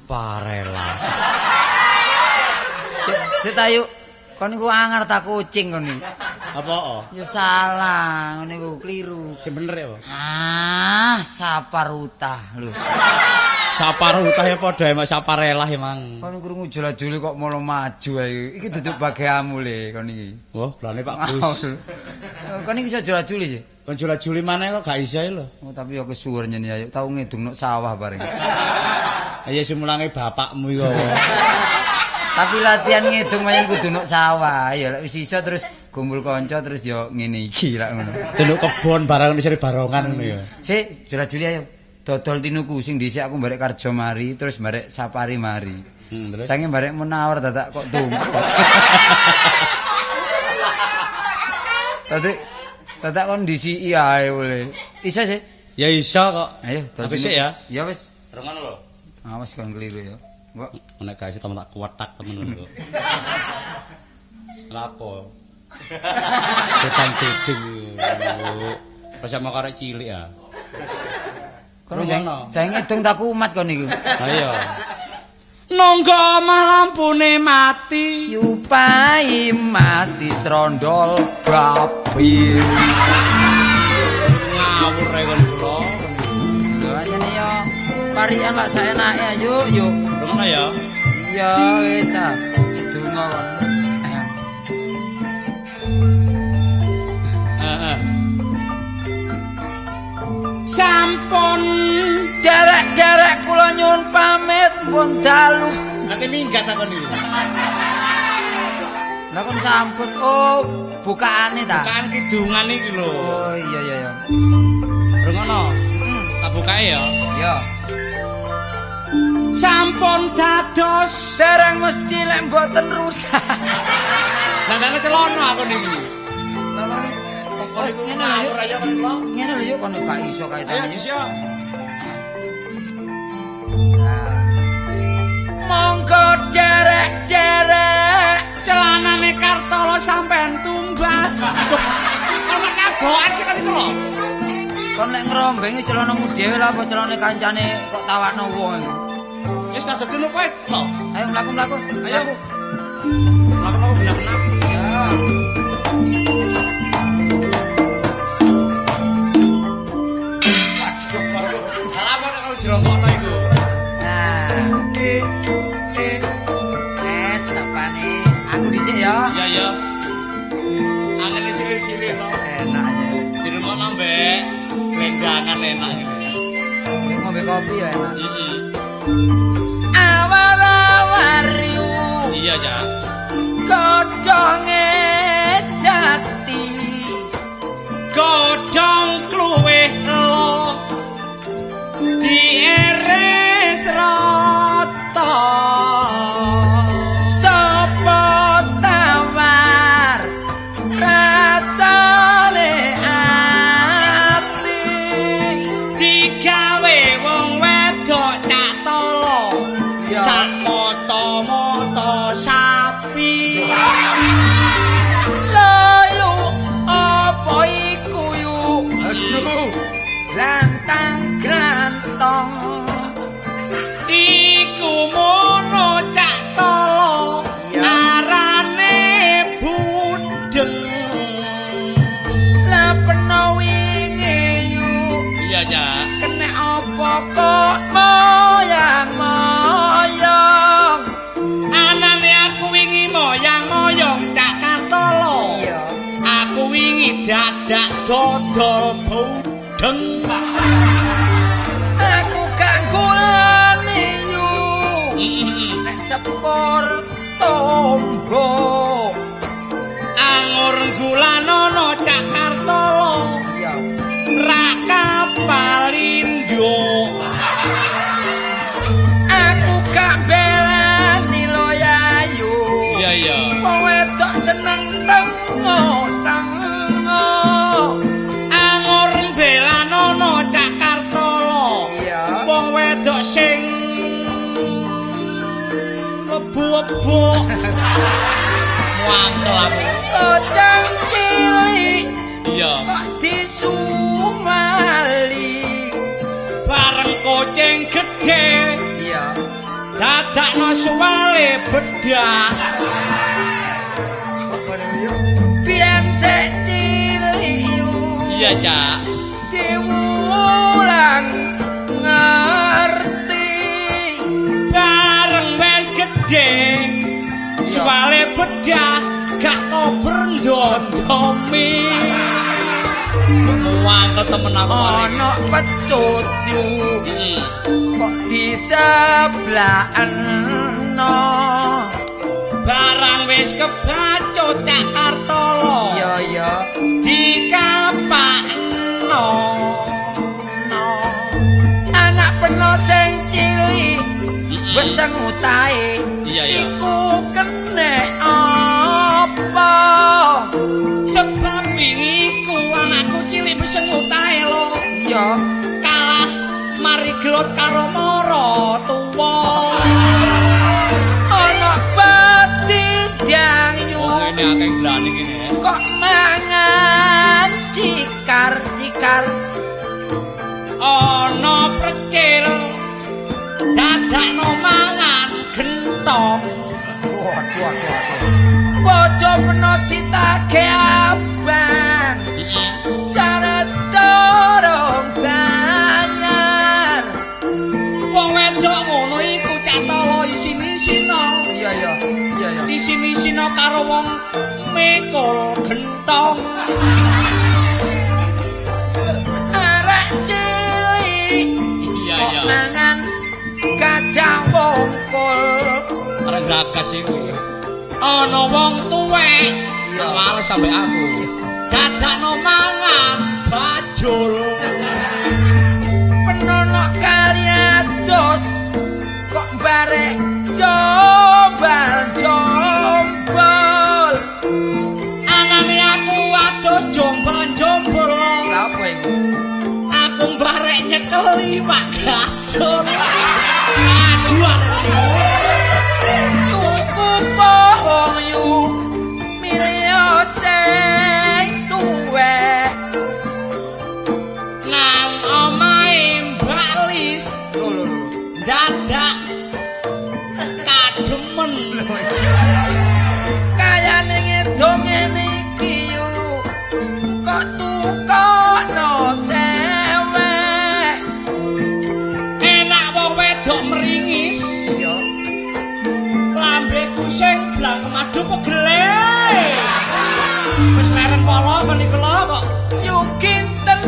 Saparela. Sik ta yuk. Kon niku angar ta kucing kon niku. Apa? Ya salah, ngono niku kliru. Sing bener ya apa? Ah, saparutah lho. Saparutah ya padha mek saparelah emang. Kon krungu jula-juli kok malah maju ae. Iki duduk bagianmu le kon iki. Wah, blane Pak Gus. Kon iki iso jula-juli sih. Kon jula-juli maneh kok gak iso lho. Oh, tapi ya kesuwur nyene ayo tau ngedung nok sawah bareng. Ayo simulange bapakmu iku. Tapi latihan ngedung mayan kudu nok sawah. Ya lek wis iso terus kumpul kanca terus ya ngene iki lak ngono. Delok kebon barang isih barongan ngono ya. Sik, jula-juli ayo. Dodol tinuku sing dhisik aku barek Karjo mari terus barek Sapari mari. Terus sange barek Munawar dadak kok tunggu. Tadi dadak kondisi ae boleh. Iso sih? Ya iso kok. Ayo dodol. Aku sik ya. Ya wis. Rungono lho. Awas kon keliru ya. Mbok nek gak iso tak kuwetak temen lho. Lapo? Setan ceding. Pas sama karek cilik ya. Kono jane ngedung tak kumat kon niku. Ha iya. Nonggo omah lampune mati, yupai mati srondol babi. Ngawur ae kon kula. Lho anyene yo parian lak saenake ayo yo. Ngono ya. Iya wis ah. Ngedungo kon. Heeh. Sampun derek-derek kula nyuwun pamit pun dalu. Kate minggat aku niku. Lah kon sampun oh bukaane ta? Bukaan kidungan iki lho. Oh iya iya iya. Rungono. Tak bukae ya. Iya. Sampun dados dereng mesti lek mboten rusak. Lah dane celono aku niki. Ngene lho yuk. Ngene lho yuk kon gak iso kaitane. Ayo iso. Monggo derek-derek celanane Kartolo sampean tumbas. Aduh. Kon kok nabokan sih kon iku lho. Kon nek ngrombengi celanamu dhewe lha apa celanane kancane kok tawakno wong. Wis aja dulu kowe lho. Ayo mlaku-mlaku. Ayo. Mlaku-mlaku benak-benak. Ya. Lah apa nek jerongkokno iku? Nah, apane? Aku dhisik ya. Iya ya. Angene silih-silih lho. Enak aja. Dirungokno mbek glendangan enak iki. Ngombe kopi ya enak. Heeh. Awar-awar yu. Iya, Cak. Godhonge jati. Godhong kluwih lo. Dieres rata. Sapa tawar rasane ati digawe wong wedok cak tolo sak mata-mata sapi. Lho yu apa iku yu? Aduh. Lantang grantong iku mono cak tolo arane budeng. Lah peno wingi yu. Iya Cak. Kena apa kok moyang-moyong? Anane aku wingi moyang-moyong cak Kartolo. Iya. Aku wingi dadak dodol budeng. Aku gak gulane yu. Nek sepur tombo angur gulanono cak Kartolo. Iya. Ra kapalindo. Aku gak belani lo yayu. Iya iya. Wong wedok seneng tengo-tengo. Angur belanono cak Kartolo. Iya. Wong wedok sing lebu-lebu. Muangkel aku. Kocang cilik. Iya. Kok disumali bareng kucing gedhe. Iya. Dadakno suwale bedah. Biyen sik cilik yu. Iya, Cak. Diwulang ngerti. Bareng wis gedhe suwale bedah gak kober ndondomi. Muangkel temen aku. Ana pecut yu. Kok diseblahenno. Barang wis kebacut Cak Kartolo. Iya iya. Dikapakno. No. Anak peno sing cilik wis ngutahe. Iya iya. Iku kenek apa? Sebab wingi ku anakku cilik wis ngutahe lho. Iya. Kalah mari gelut karo mara tuwa. Ana petindang yu. Oh, ini akeh glane kene. Kok mangan cikar-cikar. Ana precil dadakno mangan gentong. Waduh waduh waduh. Bojo peno ditagih abang. Jare dorong bayar. Wong wedok ngono iku catala isin-isina. Iya iya iya iya. Isin-isina karo wong mikul gentong. Arek cilik iya kok iya. Mangan kacang wongkul. Arek gragas iku. Ana wong tuwek wales sampe aku. Dadakno mangan bajul. Penonok kali ados kok barek jombal jombol. Anane aku ados jombal jombol. Lha apa iku? Aku barek nyekel iwak gadul. Maju aku. Tuku bohong yu milih sing tuwek. Nang omahe Mbak Lis. Lho lho lho. Dadak kademen. Kayane ngedong ngene iki yu kok tukokno sewek. Enak wong wedok meringis. Iya. Lambeku sing blang kemadu pegele. Wis leren polo kon iku lho kok. Yu kinten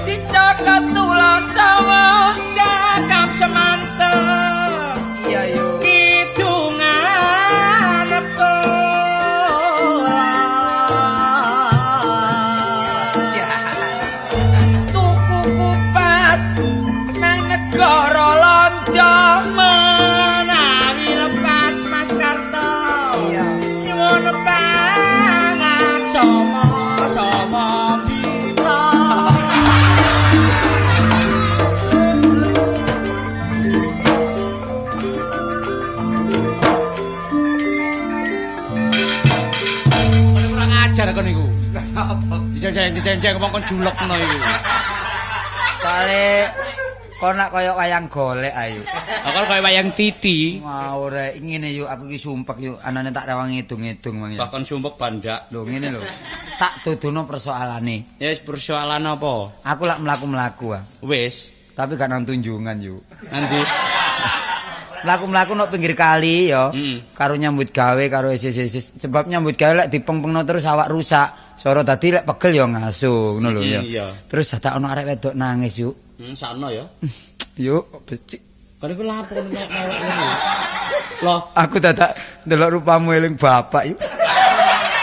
dicokot tulasawa. Cakap semanten. Iya yu. Kidungan kula. Tuku kupat nang negara Londo. Menawi lepat Mas Karto. Iya. Nyuwun pangaksama sama bima. Kurang ajar kon iku. Apa? Diceng-diceng wong kon julekno iku. Soale kon nak kaya wayang golek ayo. Lah kon kaya wayang titi. Mau rek ngene yuk aku iki sumpek yuk anane tak rewangi ngidung-ngidung mang ya. Bahkan sumpek bandak. Lho ngene lho. Tak dudono persoalane. Ya wis persoalan apa? Aku lak mlaku-mlaku ah. Wis. Tapi gak nang tunjungan yuk. Nanti Mlaku-mlaku nok pinggir kali ya. Karo nyambut gawe karo isis-isis. Sebab nyambut gawe lek dipengpengno terus awak rusak. Soro dadi lek pegel ya ngasuh ngono lho ya. Iya. Terus dadak ono arek wedok nangis yuk. Sakno ya. Yuk becik. Kon iku lapo kon mewek ngene. Loh, aku dadak ndelok rupamu eling bapak yuk.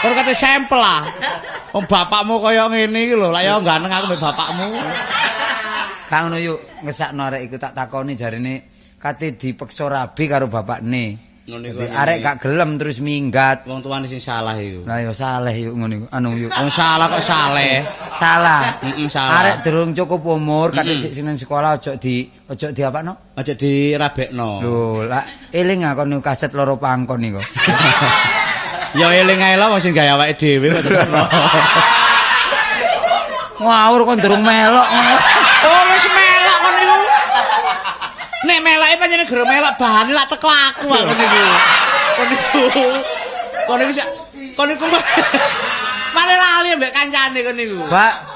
Kon kate sampel ah. Wong bapakmu kaya ngene iki lho, lah ya ganteng aku mbek bapakmu. Kang ngono yuk, ngesakno arek iku tak takoni jarine kate dipeksa rabi karo bapakne. Arek gak gelem terus minggat. Wong tuane sing salah iku. Lah ya saleh yuk ngono iku. Anu yuk. Wong salah kok saleh. Salah. Heeh, salah. Arek durung cukup umur, kate sik sing sekolah ojo di apakno? Ojo dirabekno. Lho, lah eling aku niku kaset loro pangkon niku. Ya eling ae lah wong sing gawe awake dhewe kok tetep. Ngawur kon durung melok ngono. Oh, wis melok kon niku. Nek meloke pancene gero melok bahane lak teko aku aku niku. Kon niku. Kon niku kon niku malah lali ambek kancane kon niku.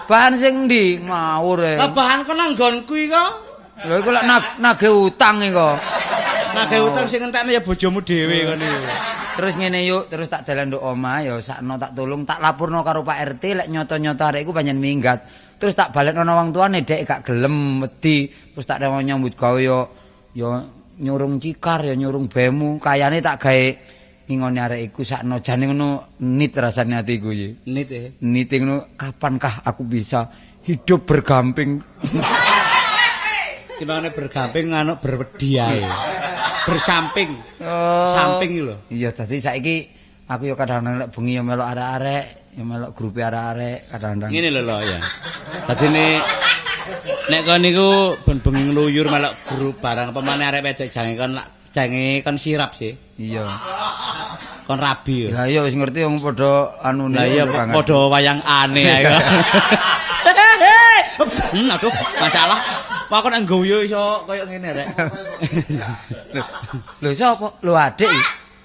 Bahan sing endi? Ngawur e. Lah bahan kon nang nggonku iki. Lho iku lak nagih utang iku. Nagih utang sing entekne ya bojomu dhewe kon niku. Terus ngene yuk, terus tak dalan nduk omah ya sakno tak tulung, tak lapurno karo Pak RT lek nyoto-nyoto arek iku pancen minggat. Terus tak balekno nang wong tuane dhek gak gelem wedi, terus tak rewo nyambut gawe yo ya nyurung cikar ya nyurung bemu, kayane tak gawe ngingoni arek iku sakno jane ngono nit rasane atiku iki. Nit e. Nit ngono kapankah aku bisa hidup bergamping. Timbangane bergamping nganuk berwedi ae. Bersamping. Oh. Samping iki lho. Iya, dadi saiki aku ya kadang-kadang lek bengi ya melok arek-arek, ya melok grupe arek-arek kadang-kadang. Ngene lho lho ya. Dadine nek kon niku ben bengi ngluyur melok grup barang pemane arek wedok jange kon lak jange kon sirap sih. Iya. Kon rabi ya. Lah iya wis ngerti wong padha anune. Lah iya padha wayang aneh ae. Aduh, masalah. Wah, aku nek ngguyu iso koyo ngene rek. Lho sapa? Lho adik.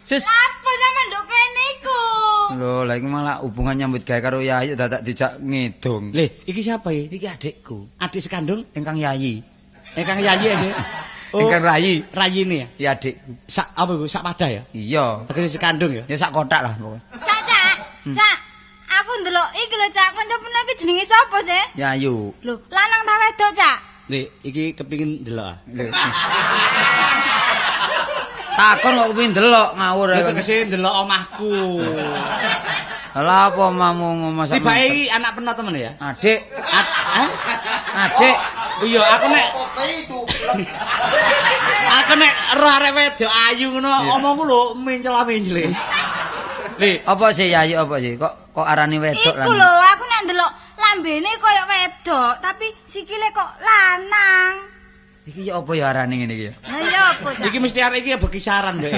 Sus. Apa sampean nduk kene iku? Lho, lah iki malah hubungan nyambut gawe karo Yayi dadak dijak ngidung. Lho, iki siapa iki? Iki adikku. Adik sekandung ingkang Yayi. Ingkang Yayi aja. Oh, ingkang Rayi. Rayine ya? Iya, adikku. Sak apa iku? Sak wadah ya? Iya. Tegese sekandung ya? Ya sak kotak lah pokoke. Cak, Cak. Cak. Aku ndelok iki lho, Cak. Kanca peno iki jenenge sapa sih? Yayu. Lho, lanang ta wedok, Cak? Nek iki kepingin ndelok ah. Takon kok kepingin ndelok ngawur. Lha tegese ndelok omahku. Lah apa omahmu ngomah sampe. Tibake anak peno temen ya? Adik. Adik. Iya, aku nek aku nek roh arek wedok ayu ngono omongku lho mencela-mencele. Lho, apa sih Yayu apa sih? Kok kok arani wedok lan? Iku lho, aku nek ndelok lambene koyo wedok, tapi sikile kok lanang. Iki ya apa ya arane ngene iki ya? Lah ya apa, Cak? Iki mesti arek iki ya bekisaran kok.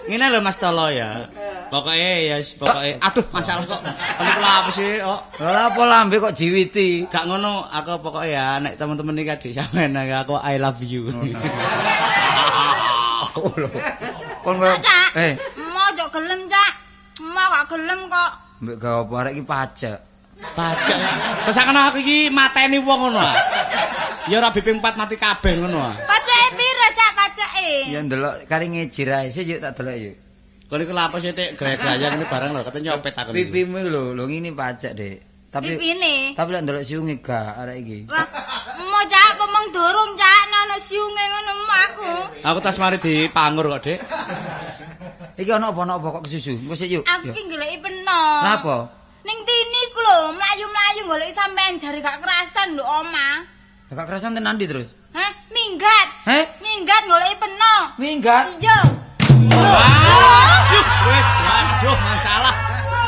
Ngene lho Mas Tolo ya. Pokoke ya pokoke aduh masalah kok. Niku lha apa sih kok? Lah apa lambe kok jiwiti? Gak ngono, aku pokoke ya nek temen-temen iki adik sampean aku I love you. Oh lho. Kon koyo eh ojo gelem, Cak. Mau gak gelem kok. Mbek gawe apa arek iki pajak. Pajak. Kesakno aku iki mateni wong ngono ah. Ya ora BP 4 mati kabeh ngono ah. Pajake piro, Cak, pajake? Ya ndelok kari ngejir ae sik yuk tak delok yuk. Kon iku lapo sih Dik graya-graya ngene barang lho, katanya nyopet aku. Pipimu lho, lho ngene pajak, Dik. Tapi pipine. Tapi lek ndelok siunge gak arek iki. Wah, mo Cak, pemeng durung, Cak, ana siunge ngono aku. Aku tas mari dipangur kok, Dik. Iki ana apa kok kesusu? Engko sik yuk. Aku iki goleki peno. Lha apa? Ning tini ku lho, mlayu-mlayu goleki sampean jare gak kerasan nduk omah. Lah gak kerasan tenan ndi terus? Hah? Minggat. Heh? Minggat goleki peno. Minggat? Iya. Waduh, wis waduh masalah.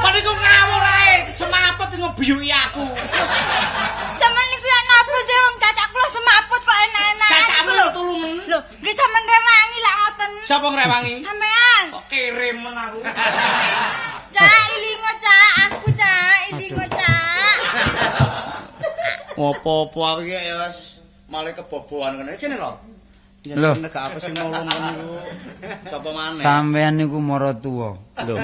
Kon iku ngawur ae, semaput ngebiyuki aku. Sampeyan niku ya napa sih wong cacak kula semaput kok enak-enak. Cacakmu lho tulungen. Lho, nggih sampean rewangi lak ngoten. Sapa ngrewangi? Sampean. Kok kirimen aku. Cak, ilingo Cak, aku Cak, ilingo Cak. Ngopo-opo aku iki ya wis malah kebobohan ngene. Kene lho. Lho, nek gak aku sing nolong kon niku. Sapa maneh? Sampean niku mara tuwa. Lho.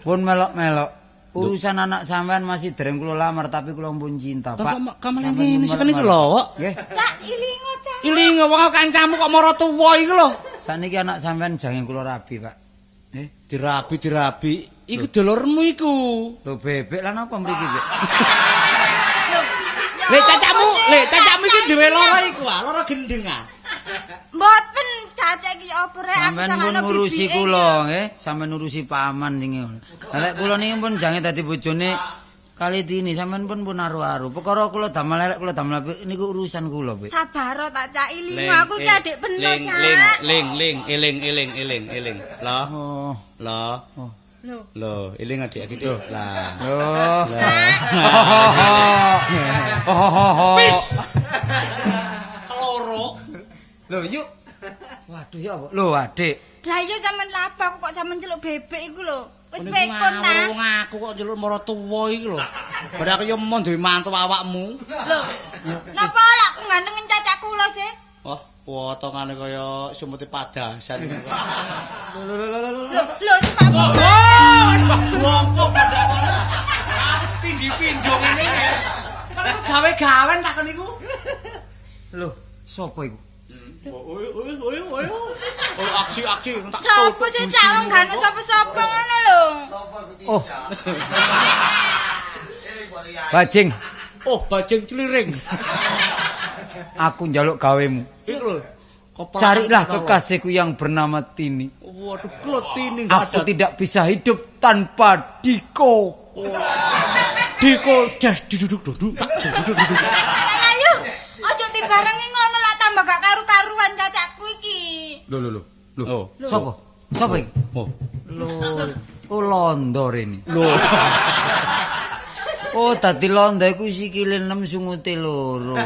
Pun melok-melok. Urusan anak sampean masih dereng kula lamar tapi kula pun cinta, Pak. Kok malah ngene sik niku lho, kok. Nggih. Cak, ilingo Cak. Ilingo wong kancamu kok mara tuwa iki lho. Saniki anak sampean jange kula rabi, Pak. Nggih, dirabi-dirabi. Iku dulurmu iku. Lho bebek lan apa mriki, Bek? Le cacamu, le cacamu iki dhewe lara iku ah, lara gendeng ah. Mboten cacak iki apa rek aku sampean pun ngurusi kula nggih, sampean ngurusi paman sing ngono. Lah lek kula niki pun jange dadi bojone kali dini sampean pun pun aru-aru. Perkara kula damel elek kula damel apik niku urusan kula, Bek. Sabar tak cak ilingo aku ki adik peno cak. Ling ling eling eling eling eling. Lho. Lho. Lho. Lho, eling adik iki Dik. Lah. Lho. Pis. Keloro. Lho, yuk. Waduh ya apa? Lho, adik. Lah iya sampean lapa aku kok sampean celuk bebek iku lho. Wis pekon ta. Wong aku kok celuk mara tuwa iki lho. Barang aku ya mon duwe mantu awakmu. Lho. Napa lak aku ganteng cacak kula sih? Wah, potongane kaya sumute padasan. Lho lho lho lho. Lho, lho sepakmu. Wongko padha kono. Aku tindhi pindho ngene. Kan gawe-gawen takon iku. Lho, sapa iku? Oh, aksi-aksi tak Sapa sih Cak wong gak ono sapa-sapa ngono lho. Oh. Bajing, Oh, bajing celiring. aku njaluk gawemu. Iku lho. Carilah kekasihku yang bernama Tini. Waduh, klotini enggak Aku ada. tidak bisa hidup tanpa Diko. Diko das duduk duduk tak duduk duduk. Cak Yayu, aja dibarengi ngono lah tambah gak karu-karuan cacakku iki. Lho lho lho. Lho. Oh. Sapa? Sapa iki? Oh. Lho, oh londo rene. Lho. Oh, dadi londo iku sikile 6 sungute loro.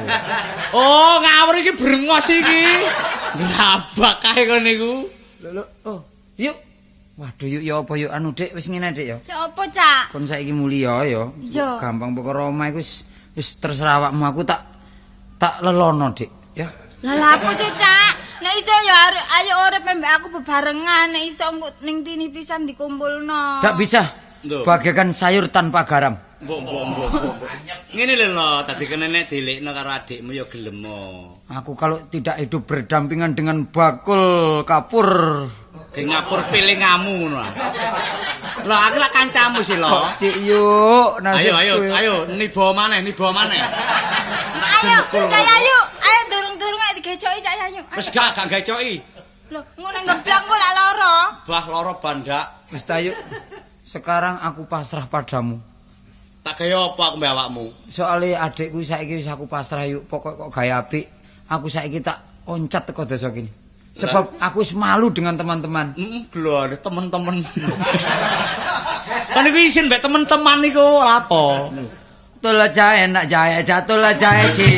Oh, ngawur iki brengos iki. Grabak kae kon niku. Lho lho. Oh, yuk. Waduh yuk ya apa yuk anu Dik wis ngene Dik ya. Ya apa, Cak? Kon saiki mulia ya. Iya. Gampang perkara omah iku wis wis terserah awakmu aku tak tak lelono Dik ya. Lah lha apa sih, Cak? Nek iso ya ayo urip mbek aku bebarengan, nek iso engko ning Tini pisan dikumpulno. Gak bisa. Lho. Bagaikan sayur tanpa garam. Mbok mbok mbok mbok. Ngene lho lho, tadi kene nek dilekno karo adikmu ya gelem. Aku kalau tidak hidup berdampingan dengan bakul kapur. Ge ngapur pilingamu ngono. Lho aku lak kancamu sih lho. Cik yuk, Ayo nasibku. ayo ayo niba maneh, niba maneh. Tak Ayo, jengkul. Cak Yayu, ayo durung-durung ayo digecoki Cak Yayu. Ayo. Wis gak gak gecoki. Lho, ngono ngeblak kok lak lara. Bah loro bandak. Wis ta yuk. Sekarang aku pasrah padamu. Tak kaya apa aku mbek awakmu? Soale adikku saiki wis aku pasrah yuk, pokok kok gawe apik. Aku saiki tak oncat teko desa kene. Sebab aku wis malu dengan teman-teman. Heeh, glor temen-temen. Kan iku isin mbek temen-teman iku lha apa? Tul jae enak jae jatul jae ci.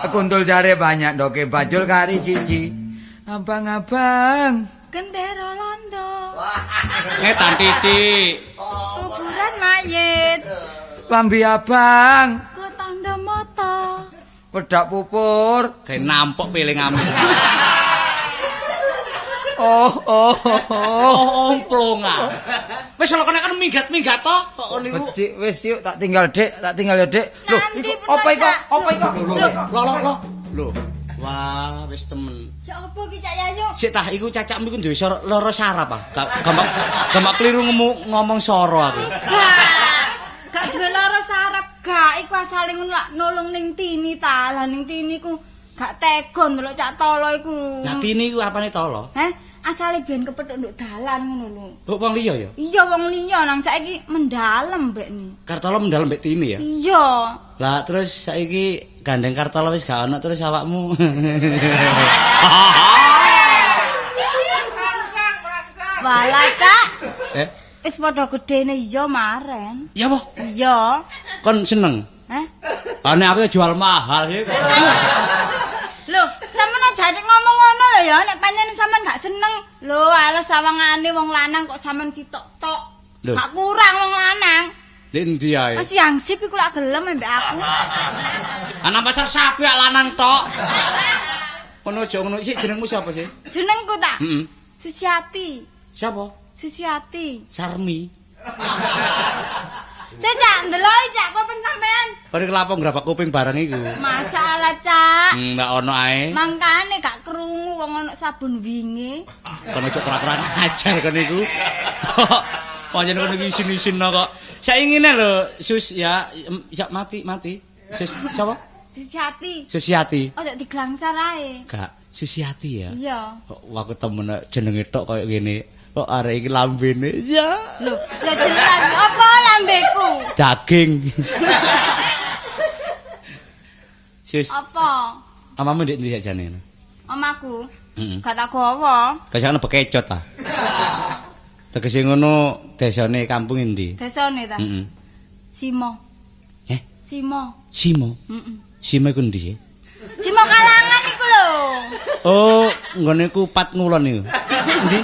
Kuntul jare banyak doke bajul kari siji. Abang-abang. Gendera londo. Ngetan titik. Kuburan mayit. Lambi abang, Ku tanda mata. wedak pupur. Kayak nampok pilingamu. Oh, oh, oh. Oh, omplonga. Wis lho kene kan minggat-minggat to kok kon niku. Becik wis yuk tak tinggal Dik, tak tinggal ya Dik. Loh, Nanti iku apa iku? Cak. Apa iku? Lho, lho, lho, lho. Wah, wis temen. Ya apa ki Cak Yayu? Sik tah iku cacakmu iku duwe loro sarap ah. Gak gampang keliru ngomong soro aku. Gak. Gak duwe lara sarap gak iku asale ngono lak nulung ning Tini ta. Lah ning Tini ku gak tega ndelok Cak Tolo iku. Lah Tini iku apane tolo? Heh, asale biyen kepethuk nduk dalan ngono lho. Mbok wong liya ya? Iya wong liya nang saiki mendalem mbekne. Kartolo mendalem mbek Tini ya? Iya. Lah terus saiki gandeng Kartolo wis gak ono terus awakmu. Walah Cak. Eh? Wis padha gedene iya maren. Ya apa? Iya. Kon seneng? Heh? Ah nek aku ya jual mahal sih. Lho, sampean aja ngomong ngono lho ya, nek pancen sampean gak seneng. Lho, alah sawangane wong lanang kok sampean sitok tok. Lho. Gak kurang wong lanang. Lek endi ae? Wis yang sip iku lak gelem mbek aku. Ana pasar sapi ak lanang tok. Kono aja ngono. Sik jenengmu sapa sih? Jenengku tak? Heeh. Susiati. Siapa? Susiati. Sarmi. Sik Cak, ndeloki Cak, kopen sampean. Kon iki lapo ngrabak kuping bareng iku? Masalah Cak. Enggak ono ae. Mangkane gak krungu wong ono sabun wingi. Kon aja kurang-kurang ajar kon iku. Pancen kon iki isin-isin kok. Saiki ngene lho, Sus ya, ya mati mati. Sus sapa? Susiati. Susiati. Ojo diglangsar ae. Gak, Susiati ya. Iya. Kok aku temen jenenge tok koyo ngene. Kok arek iki lambene. Ya. Lho, ya jelas apa lambeku? Daging. Sus, Apa? amamu ndek ndi sakjane? Omaku. Heeh. Gak tak gawa. Kasane bekecot ta. Tegese ngono desane kampung endi? Desane ta? Heeh. Simo. Eh, Simo. Simo. Heeh. Simo iku endi? Simo Kalangan iku lho. Oh, nggone Kupat Ngulon iku. Endi?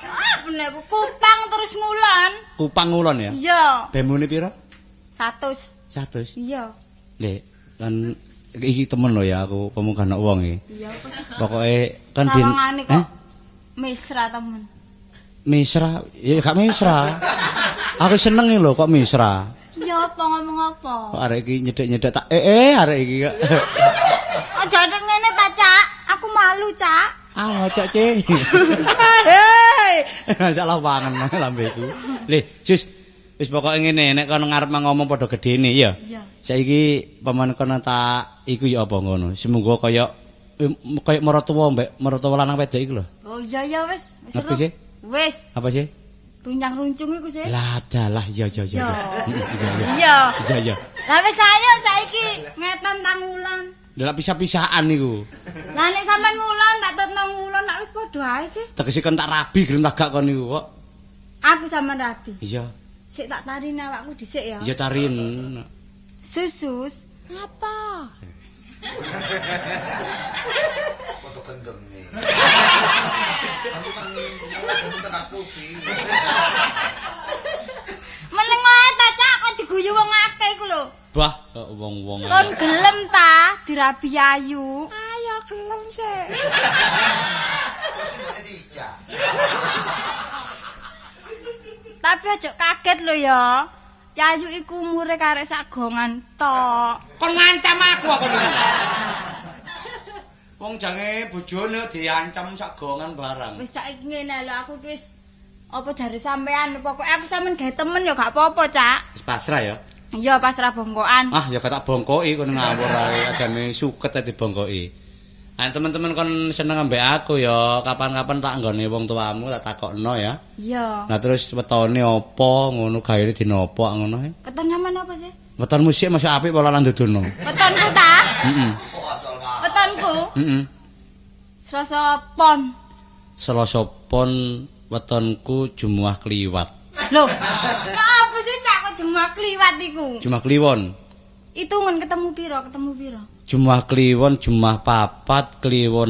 Ah, bener iku Kupang terus Ngulon. Kupang Ngulon ya? Iya. Bemune pira? 100. 100. Iya. Lek, kan Iki temen lho ya aku pemuga nok wong iki. Iya apa sih? Pokoke kan bin sawangane kok mesra temen. Mesra? Ya gak mesra. Aku seneng lho kok mesra. Iya apa ngomong apa? Kok arek iki nyedek-nyedek tak arek iki kok. Aja ngene ta, Cak. Aku malu, Cak. Ah, cak ce. Hei. Salah wangen lambeku. Lih, Sus. Wis pokoke ngene, nek kono ngarep ngomong padha gedene ya. Iya. Saiki pamane kono tak iku ya apa ngono. Semoga kaya kaya maratuwa mbek maratuwa lanang wedok iku lho. Oh iya ya wis. Wis. Ngerti sih? Wis. Apa sih? Runcang-runcung iku sih. Lah dalah iya iya iya. Iya iya. Iya iya. Lah wis ayo saiki ngetan tang ngulon. Lha pisah-pisahan niku. Lah nek sampean ngulon tak tutno ngulon lak wis padha ae sih. Tegese kon tak rabi gelem tak gak kon niku kok. Aku sampean rabi. Iya. Sik tak tarin awakku dhisik ya. Iya tarin. Susus. Apa? Foto gendenge. Meneng wae ta, Cak, kok diguyu wong akeh iku lho. Bah, kok wong-wong. Kon gelem ta dirabi Ayu? Ayo gelem sik. Tapi aja kaget lho ya. Yayu iku umure karek sagongan tok. Kon ngancam aku apa niku? Wong jange bojone diancam sagongan barang. Wis saiki ngene lho aku wis apa jare sampean pokoke aku sampean gawe temen ya gak apa-apa, Cak. Wis pasrah ya. Iya, pasrah bongkokan. Ah, ya gak tak bongkoki kono ngawur ae adane suket ae dibongkoki. Ah, temen-temen kon seneng ambek aku ya, kapan-kapan tak nggone wong tuamu tak takokno ya. Iya. Nah terus wetone apa ngono gaene dina apa ngono e? Weton nyaman apa sih? Wetonmu sik masuk apik apa lan dudono? Wetonku ta? Heeh. Wetonku? Heeh. Selasa Pon. Selasa Pon wetonku Jumuah Kliwat. Lho, kok apa sih Cak kok Jumuah Kliwat iku? Jumuah Kliwon. Hitungan ketemu piro, ketemu piro? Jumuah Kliwon, Jumuah 4, Kliwon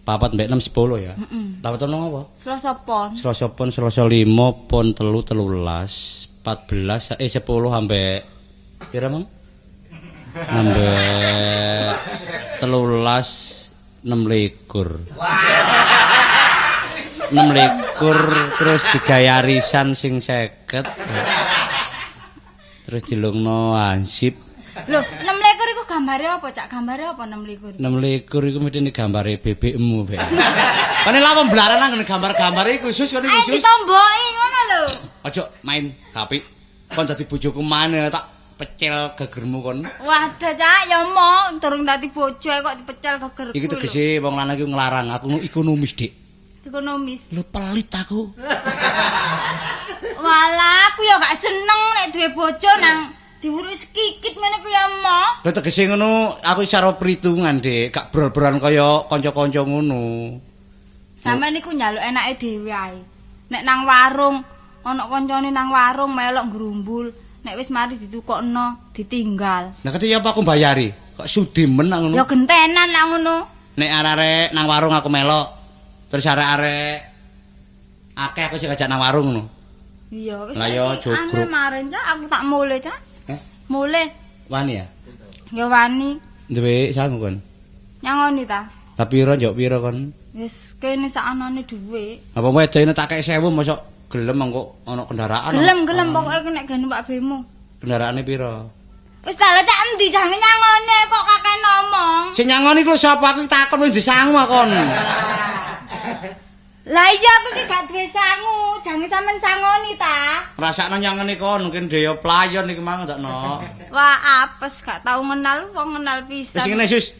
6. 4 mbek 6 10 ya. Heeh. Lah weton apa? Selasa Pon. Selasa Pon, Selasa 5, Pon 3, 13, 14, 10 ambek pira, Mang? Ambek 13, 6. 6 terus digawe arisan sing 50. Terus dilungno hansip. Lho, 6 iku gambare apa, Cak? Gambare apa 6? 6 iku mesti gambare bebekmu, Bek. Kene lha pemblaran nang gambar-gambar iku khusus kene khusus. Ayo ditomboki ngono lho. Aja main HP. Kon dadi bojoku maneh tak pecel gegermu kon. Waduh, Cak, ya mo durung dadi bojo kok dipecel gegerku. Iki tegese wong lanang iku nglarang aku ekonomis, Dik. Ekonomis. Lho pelit aku. Walah, aku ya gak seneng nek duwe bojo nang diwuruki sekikit ngene ku ya mo. Lho tegese ngono, aku secara perhitungan, Dik, gak brol-brolan kaya kanca-kanca ngono. Sampeyan niku njaluk enake dhewe ae. Nek nang warung, ana kancane nang warung melok ngrumbul, nek wis mari ditukokno, ditinggal. Lah kete ya apa aku mbayari? Kok sudi men nang ngono? Ya gentenan lah ngono. Nek arek-arek nang warung aku melok. Terus arek-arek akeh aku sing ngajak nang warung ngono. Iya, wis. Lah ya jogrok. Maren, Cak, aku tak mulih, Cak. Eh? Mulih. Wani ya? Ya wani. Duwe sangu kon. Nyangoni ta? Lah piro njok piro kon? Wis kene sakanane dhuwit. Apa wedone tak kei 1000 mosok gelem engko ana kendaraan. Gelem-gelem pokoke nek gak numpak bemo. Kendaraane piro? Wis ta lho Cak endi jange nyangone kok kakek ngomong. Sing nyangoni ku lho sapa aku takon wis disangu kon. Lah iya aku iki gak duwe sangu, jange sampean sangoni ta. Rasakno nyangoni kon mungkin dhewe playon iki mang ndakno. Wah, apes gak tau ngenal wong ngenal pisan. Wis ngene Sus.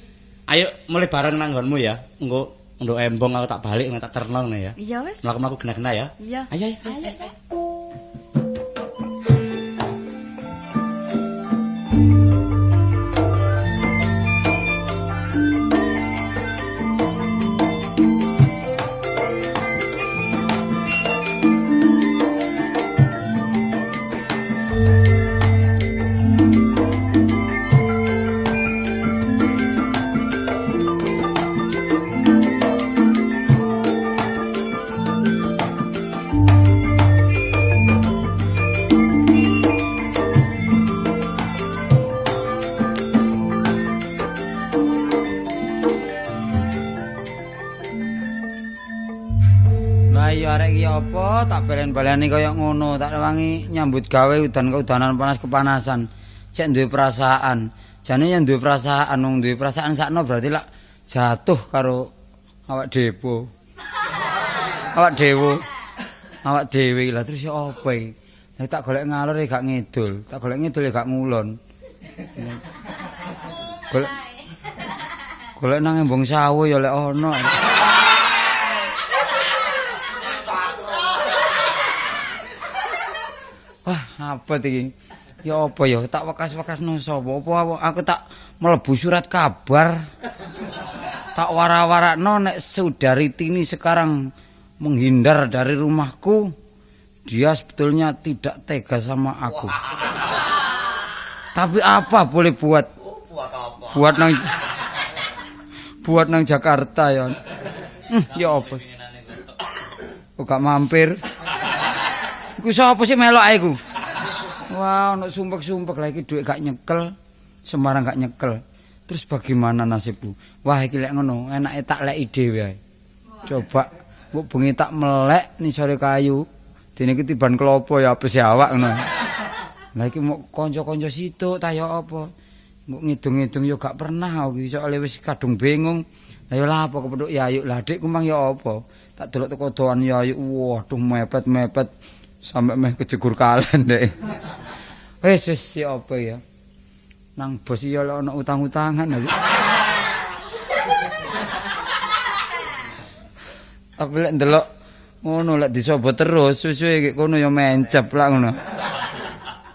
Ayo mulai bareng nang nggonmu ya. Engko nduk embong aku tak balik tak terno ngono ya. Iya wis. Mlaku-mlaku gena-gena ya. Iya. Ayo ayo. Ayo. Arek iki apa tak balen-baleni kaya ngono, tak rewangi nyambut gawe udan-udanan panas kepanasan. Cek duwe perasaan. Jane yen duwe perasaan, wong duwe perasaan sakno berarti lak jatuh karo awak depo. Awak dewo. Awak dhewe lah terus ya apa iki? Nek tak golek ngalor ya gak ngidul, tak golek ngidul ya gak ngulon. Golek golek nang embong sawo ya lek ana. Wah, apa iki? Ya apa ya tak wekas-wekasno sapa? Apa aku tak mlebu surat kabar. Tak wara-warakno nek saudari Tini sekarang menghindar dari rumahku, dia sebetulnya tidak tega sama aku. Tapi apa boleh buat? Buat apa? Buat nang Jakarta ya. Ya apa? Kok gak mampir? Iku sapa sih melok ae iku? Wah, ono sumpek-sumpek lah iki dhuwit gak nyekel, Semarang gak nyekel. Terus bagaimana nasibku? Wah, iki lek ngono, enake tak leki dhewe ae. Coba mbok bengi tak melek nisore kayu. Dene iki tiban klopo ya apes awak ngono. Lah iki mok kanca-kanca situk ta ya apa? Mbok ngidung-ngidung ya gak pernah aku iki soalé wis kadung bingung. Lah ya lah apa kepethuk Yayu. Lah adikku mang ya apa? Tak delok teko doan Yayu. Waduh mepet-mepet sampe meh kejegur kalen dek. Wis wis ya apa ya. Nang bos ya lek ana utang-utangan aku. Tapi lek ndelok ngono lek dicoba terus suwe-suwe iki kono ya mencep lak ngono.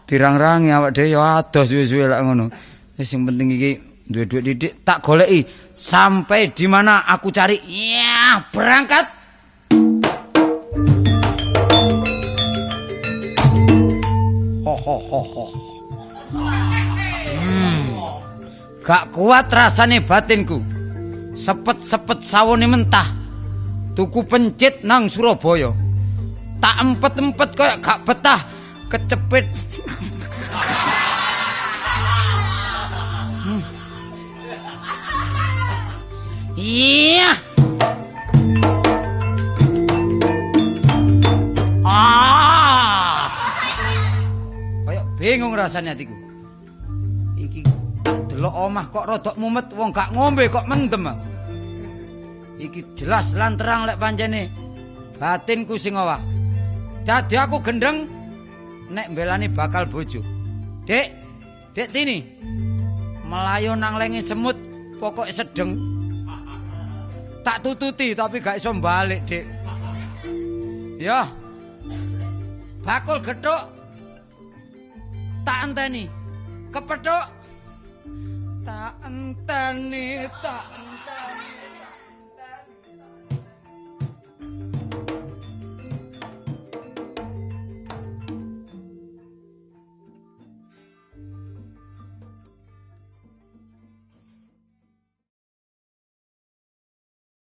Dirang-rangi awak dhewe ya adoh suwe-suwe lak ngono. Wis sing penting iki duwe dhuwit didik tak goleki sampai di mana aku cari. Ya, berangkat. Ho ho ho ho. Gak kuat rasane batinku. Sepet-sepet sawone mentah. Tuku pencit nang Surabaya. Tak empet-empet koyo gak betah kecepit. Iya. Ah. Kayak bingung rasanya hatiku. Iki tak delok omah kok rodok mumet, wong gak ngombe kok mendem aku. Iki jelas lan terang lek pancene batinku sing owah. Dadi aku gendeng nek mbelani bakal bojo. Dek, Dek Tini. Melayu nang lenge semut pokoke sedeng. Tak tututi tapi gak iso balik, Dik. Ya. Bakul gethuk tak enteni. Kepethuk tak enteni, tak enteni.